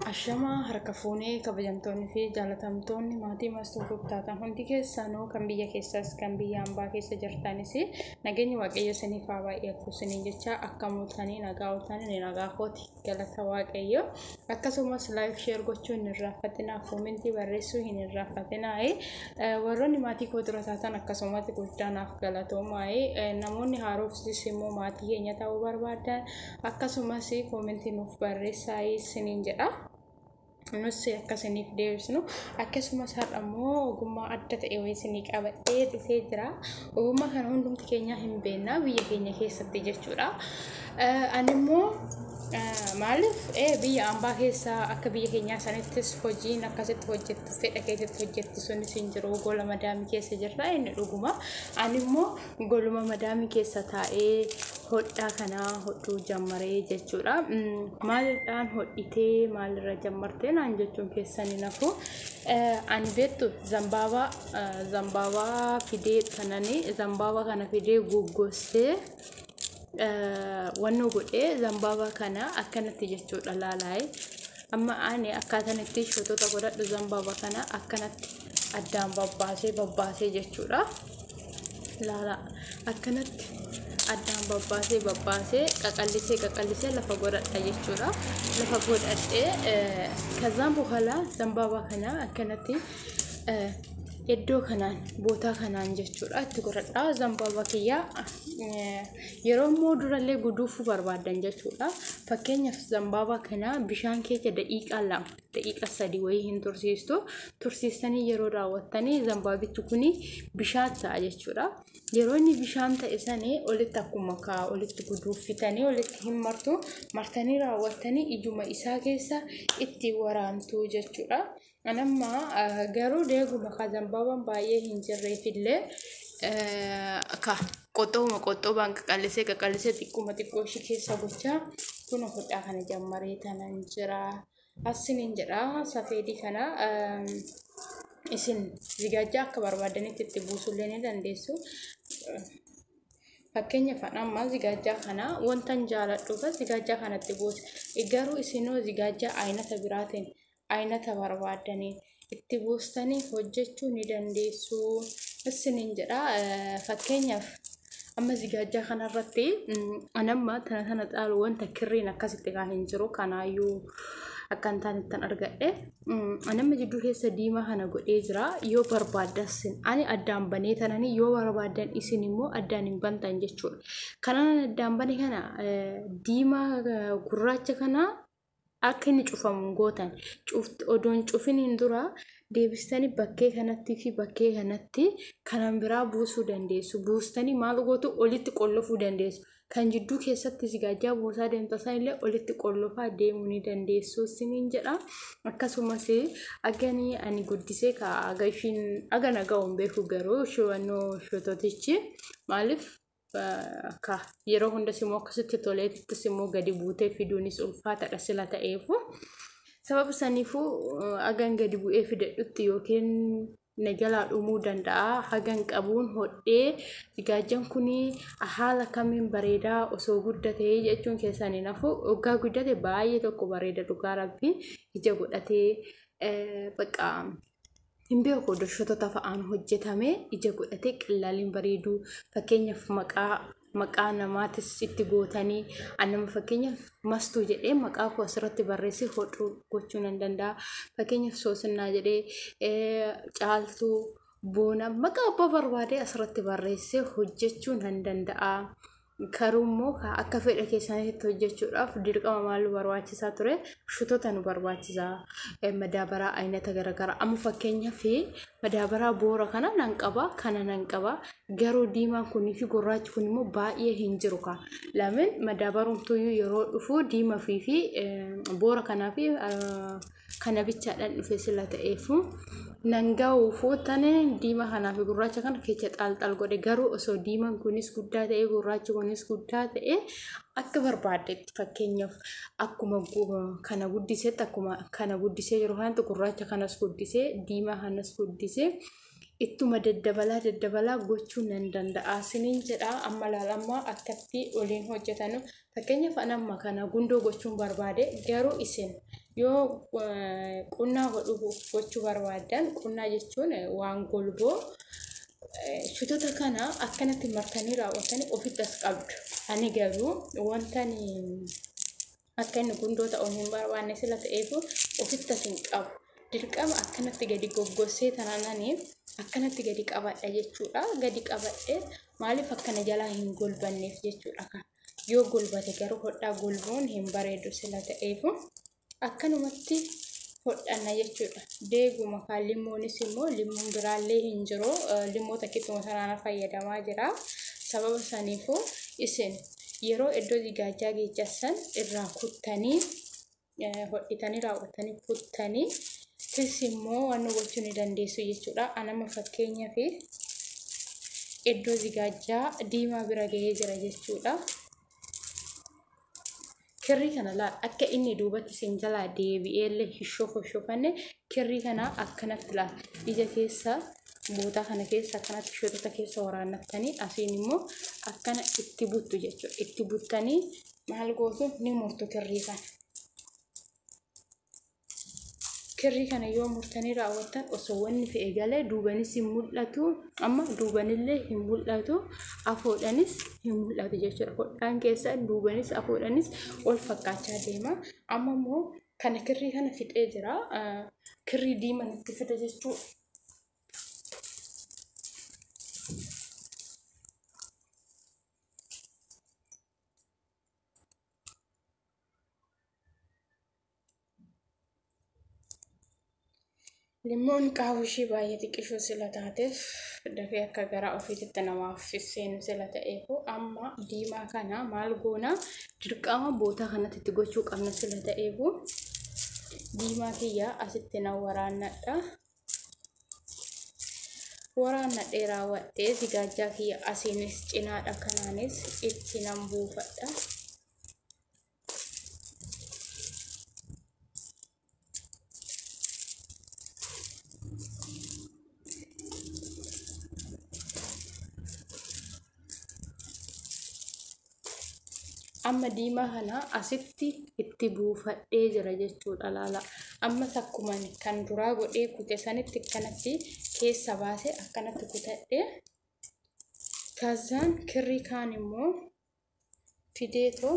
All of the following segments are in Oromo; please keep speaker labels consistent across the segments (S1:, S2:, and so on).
S1: Ashamaa harka fuunee kabajamtoonni fi jaalatamtoonni maatii Mastuu taatan hundi keessanuu kan biyya keessaas kan biyya hambaa keessa jirtanis nageenyi Waaqayyo isiniif haa baay'atu isiniin jecha. Akka mootanii nagaa ooltanii? Nagaa kooti, galata Waaqayyo. Akkasumas like, share gochuu hin irraanfatinaa, koomentii barreessuu hin irraanfatinaa. Warroonni maatii koo dura taatan akkasumatti guddaa naaf galatoomaa. Namoonni haarofis immoo maatii keenya ta'uu barbaadan akkasumas koomentii nuuf barreessaa isiniin jedha. Nus akkasiniif deebisnu. Akkasumas har'a immoo ogummaa adda ta'e wayii isinii qabadhee dhufee jira. Ogummaa kana hundumti keenya hin beekna biyya keenya keessatti jechuudha. Ani immoo maaliif biyya ambaa keessa akka biyya keenyaa sanittis hojiin akkasitti hojjettu, fedha keessatti hojjettu sunis hin jiru. Gola madaamii keessa jirra, inni dhuguma. Ani immoo goluma madaamii keessa taa'ee hodhaa kanaa hodhuu jammaree jechuudha. Maalidhaan hodhitee, maalirra jammartee naan jechuun keessan hin hafu. Ani beektu zambaabaa fidee kanani zambaabaa kana fidee goggossee wannoo godhee zambaabaa kana akkanatti jechuudha laalaa'ee. Amma ani akkaataan itti shootota godhadhu zambaabaa kana akkanatti addaan babbaasee babbaasee jechuudha. Laala, akkanatti addaan babbaasee babbaasee, qaqallisee qaqallisee lafa godhadha jechuudha. Lafa godhadhee ከዛም በኋላ zambaabaa kana akkanatti iddoo kanaan, bootaa kanaan jechuudha itti godhadha. Zambaabaa kiyyaa yeroo immoo durallee guduufuu barbaadan jechuudha. Fakkeenyaaf zambaabaa kana bishaan keessa daqiiqaa 2, daqiiqaa 3 wayii hin tursiistu. Tursiistanii yeroo raawwattanii zambaabichi kuni bishaan ta'a jechuudha. Yeroo inni bishaan ta'e sanii olitti akkuma kaa olitti guduuffitanii olitti hin martu. Martanii raawwattanii ijuma isaa keessa itti waraantu jechuudha. Anamma garuu deeguma ka zambaabaan baay'ee hin jirreefillee ka qoxooma qoxoobaan qaqallisee qaqallisee xiqquma xiqqoo ishii keessa gochaa kun hodhaa kana jammaree tanan jira. Asiniin jedha, safeedii kana isin zigaajjaa akka barbaadanitti itti buusullee ni dandeessu. Fakkeenyaaf amma zigaajjaa kana wantan jaaladhuuf zigaajjaa kanatti buuse. Garuu isinoo zigaajjaa aynata biraatiin, aynata barbaadanii itti buustanii hojjechuu ni dandeessu. Isiniin jedha, fakkeenyaaf amma zigaajjaa kanarratti anamma tana tana xaalu wanta kirriin akkasitti kan hin jiru, kanaayyuu akka hin taanettan argadhe. Anamma jidduu keessa diimaa kana godhee jira. Yoo barbaaddan ani addaan banee tananii, yoo barbaaddan isin immoo addaan hin bantan jechuudha. Kanaan addaan bane kana diimaa gurraacha kana akka inni cufamu gootan. Odoon cufiniin dura deebistanii bakkee kanatti fi bakkee kanatti kanan biraa buusuu dandeessu. Buustanii maal gootu? Olitti qollofuu dandeessu. Kan jidduu keessatti zigaajjaa buusaa deemtan illee olitti qollofaa deemuu ni dandeessu isiniin jedha. Akkasumas aganii ani guddisee ka aga ishiin aga nagaa hin beeku, garuu shibannoo shototichi maaliif ka yeroo hundas immoo akkasitti toleetittis immoo gadi buutee fiduunis ulfaataadha sila ta'eefu. Sababa saniifuu agan gadi bu'ee fidadhutti yookiin na jalaa dhumuu danda'a. Hagan qabuun hodhee zigaajjan kun haala kamiin bareedaa osoo guddatee jechuun keessan hin hafu. Waggaa guddate baay'ee tokko bareeda, dhugaa rabbii, ija godhatee bakka hin beeku, shootota fa'aan hojjetame ija godhatee qallaaliin bareedu. Fakkeenyaaf maqaa namaatis itti gootanii, anama fakkeenyaaf Mastuu jedhee maqaa koo asirratti barreessee hodhuu gochuu nan danda'a. Fakkeenyaaf Soosinnaa jedhee, Caaltuu, Boona, maqaa abbaa barbaadee asirratti barreessee hojjechuu nan danda'a. Garuu immoo akka fedha keessanitti hojjechuudhaaf dirqama maal nu barbaachisaa ture? Shutota nu barbaachisaa. Madaabaraa aynata garaagaraa. Amma fakkeenyaaf madaabaraa boora kana nan qaba, kana nan qaba. Garuu diimaan kunii fi gurraachi kun immoo baay'ee hin jiru ka. Lameen madaabarumtuyyuu yeroo dhufu diimaa fi boora kanaa fi kana bichaadhaan dhufe sila ta'eefu nan ga'uufu tane diimaa kanaa fi gurraacha kana keessa xaalxaal godhe. Garuu osoo diimaan kunis guddaa ta'e, gurraachi kunis guddaa ta'e, akka barbaaddetti fakkeenyaaf akkuma kana guddisetti, akkuma kana guddisee jiru kanatti gurraacha kanas guddisee, diimaa kanas guddisee, ittuma daddabalaa daddabalaa gochuu nan danda'a isiniin jedha. Amma laalammaa akkatti waliin hojjetanu. Fakkeenyaaf an amma kana gundoo gochuun barbaade, garuu isin Yoo qunnaa gochuu barbaaddan, qunnaa jechuun waan golboo shutota kana akkanatti martanii raawwatanii ofitti as qabdu. Ani garuu wanta akka inni gundoo ta'uu hin barbaanne sila ta'eef ofitti as hin qabu. Dirqama akkanatti gadi goggossee tanaananii akkanatti gadi qabadha jechuudha. Gadi qabadhee maaliif akkana jalaa hin golbanneef jechuudha. Yoo golbate garuu hodhaa golboon hin bareedu sila ta'eef akkanumatti hodhanna jechuudha. Deeguma kan limoonis immoo limoon biraallee hin jiru. Limoo takkituma sanaan fayyadamaa jira. Sababa saniifuu isin yeroo iddoo zigaajjaa geejjassan irraa kuttanii hodhitanii raawwatanii kuttanii tis immoo waan gochuu ni dandeessu jechuudha. Anama fakkeenyaaf iddoo zigaajjaa diimaa bira gahee jira jechuudha. Kirrii kana laal akka inni duubatti isin jalaa deebi'eellee hin shofoshofanne kirrii kana akkanatti laal ija keessa bootaa kana keessa akkanatti shotota keessa waraannattanii asiin immoo akkana itti buttu jechuudha. Itti buttanii maal gootu ni murtu kirrii kana. Kirrii kana yoo murtanii raawwattan osoo wanni fe'e galee duubanis hin mul'atu, amma duubanillee hin mul'atu, afoodhanis hin mul'atu jechuudha. Hodhaan keessa duubanis afoodhanis ol fakkaachaa deema. Amma immoo kana kirrii kana fixee jira. Kirrii diimaa itti fida jechuudha. Limoon qaawwishii baay'ee xiqqishuu sila taateef dafee akka garaa ofiitti namaaf seenu sila ta'eef amma diimaa kana maal goona dirqama bootaa kanatti itti gochuu qabna sila ta'eef diimaa kiyya asitti na waraannadha. Waraannadhee raawwadhee zigaajjaa kiyya asiinis cinaadha kanaanis itti nan buufadha. Amma diimaa kana asitti itti buufadhee jira jechuudha laala. Ammas akkuma kan duraa godhee kute sanitti akkanatti keessa baasee akkanatti kutadhee kazaan kirrii kaan immoo fideetoo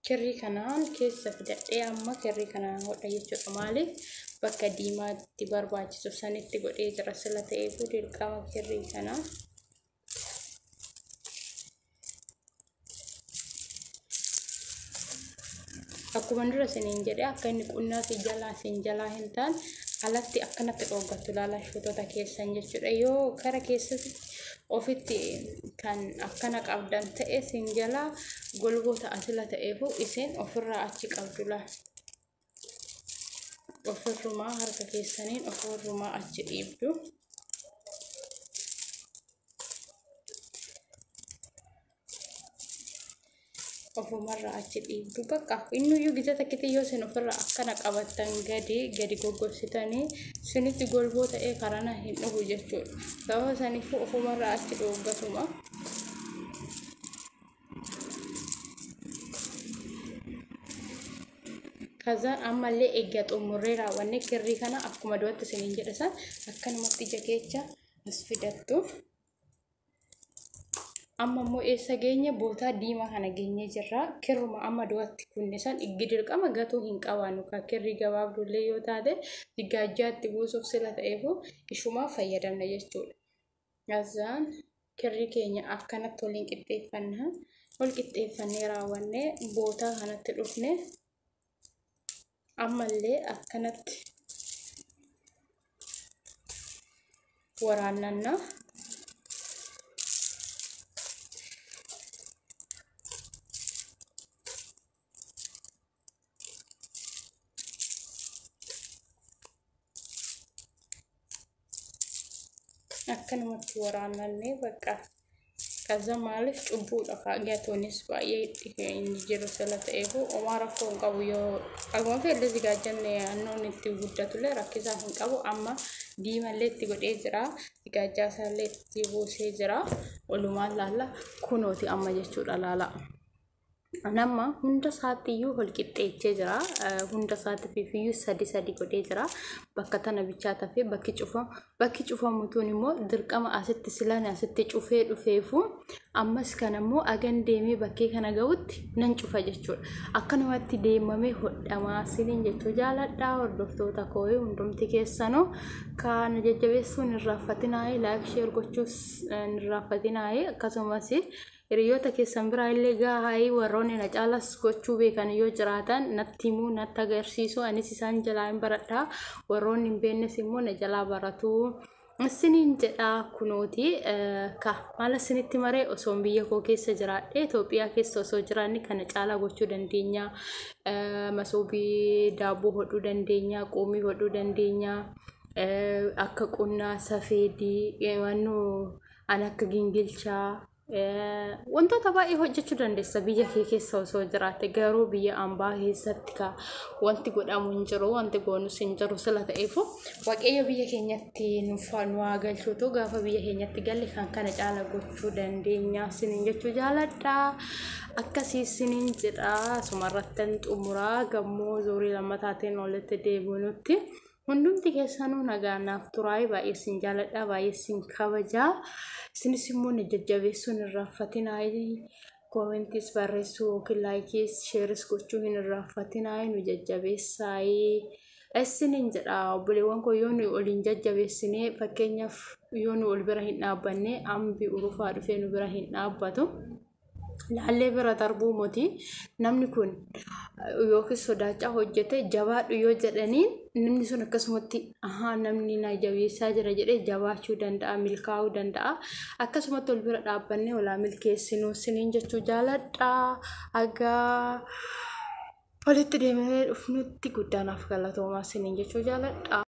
S1: kirrii kanaan keessa fidadhee amma kirrii kanaan hodha jechuudha. Maaliif bakka diimaatti barbaachisu sanitti godhee jira sila ta'eef dirqama kirrii kanaa. Akkuma dura isiniin jedhee akka inni qunnaa si jalaa sin jalaa hin taane alatti akkanatti dhooggattu laala shotota keessan jechuudha. Yoo kara keessatti ofitti kan akkana qabdan ta'e sin jalaa golboo ta'a sila ta'eefu isin ofirraa achi qabdu laala. Ofirrumaa harka keessaniin ofirrumaa achi dhiibdu. Ofumarraa achi dhiibdu bakka innuyyuu gita takkitti yoo isin ofirraa akkana qabattan gadi goggobsitanii sinitti golboo ta'ee karana hin dhufu jechuudha. Sababa saniifuu ofumarraa achi dhooggatuma. Kazaan ammallee eeggaa xumurree raawwanne kirrii kana akkuma duratti isiniin jedhe san akkanumatti ija keessa as fidattu. Amma immoo eessa geenye bootaa diimaa kana geenyee jirra. Kirruma amma duratti kunne san iggi dirqama gatuu hin qabaannu kan kirrii gabaabdullee yoo taate zigaajjaatti buusuuf sila ta'eefu ishumaa fayyadamna jechuudha. Kazaan kirrii keenya akkanatti waliin qixxeeffanna. Wal qixxeeffannee raawwannee bootaa kanatti dhufne ammallee akkanatti waraannanna. Akkanumatti waraannannee bakka Kaza maaliif cubbuudha kaagiyatoonis baay'ee hin jiru sila ta'eefu homaa rakkoo hin qabu yoo akkuma fedhe zigaajjan annoon itti guddatullee rakkisaa hin qabu. Amma diimallee itti godhee jira. Zigaajjaa isaallee itti buusee jira. Walumaan laalla kunooti amma jechuudha laala. Nama hunda isaatiiyyuu holqixxeechee jira. Hunda isaatiifiyyuu sadi sadi godhee jira. Bakka tana bichaa tafee bakki cufamu bakki cufamutuun immoo dirqama asitti silaan asitti cufee dhufeefu ammas kan immoo agan deemee bakkee kana ga'utti nan cufa jechuudha. Akkanumatti deemamee hodhamaa siniin jechuu jaaladha. Hordoftoota koo hundumti keessanuu kan jajjabeessuun hin raaffatinaayee like share gochuus hin raaffatinaayee akkasumas hiriyoota keessan biraa illee gahaa warroonni na caalas gochuu beekan yoo jiraatan natti himuu natti agarsiisu anis isaan jalaa hin baradha warroonni hin beeknes immoo na jalaa baratu isiniin jedha kunooti ka maal isinitti maree osoon biyya koo keessa jiraadhe Itoophiyaa keessa osoo jiraanne kana caalaa gochuu dandeenya masoobii daabboo hodhuu dandeenya qoomii hodhuu dandeenya akka qunnaa safeedii wannoo an akka gingilchaa wantoota baay'ee hojjechuu dandeessa biyya kee keessa osoo jiraatte garuu biyya ambaa keessatti ka wanti godhamu hin jiru wanti goonus hin jiru sila ta'eefu waaqayyo biyya keenyatti nuuf nu haa galchuutu gaafa biyya keenyatti galle kan kana caala gochuu dandeenya siniin jechuu jaaladha akkasii siniin jedha sumarrattan xumuraa gammoo zuurii lammataatiin walitti deebinutti. Hundumti keessanuu nagaa naaf turaayee baay'ee sin jaaladha baay'ee sin kabajaa isinis immoo na jajjabeessuun hin raaffatinaayee commentis barreessuu yookiin likeis shareis gochuu hin irraanfatinaayee nu jajjabeessaayee isiniin jedha obboleewwan koo yoo nu waliin jajjabeessinee fakkeenyaaf yoo nu ol bira hin dhaabbanne ambi urufaa dhufee nu bira hin dhaabbatu. Laallee bira darbuu moti namni kun yookiin sodaachaa hojjete jabaadhu yoo jedhaniin namni sun akkasumatti ahaa namni na jabeessaa jira jedhee jabaachuu danda'a milkaa'uu danda'a akkasumatti ol bira dhaabbannee olaa milkeessinuu siniin jechuu jaaladha agaa walitti deemnee dhufnutti guddaanaaf galatoomaa siniin jechuu jaaladha.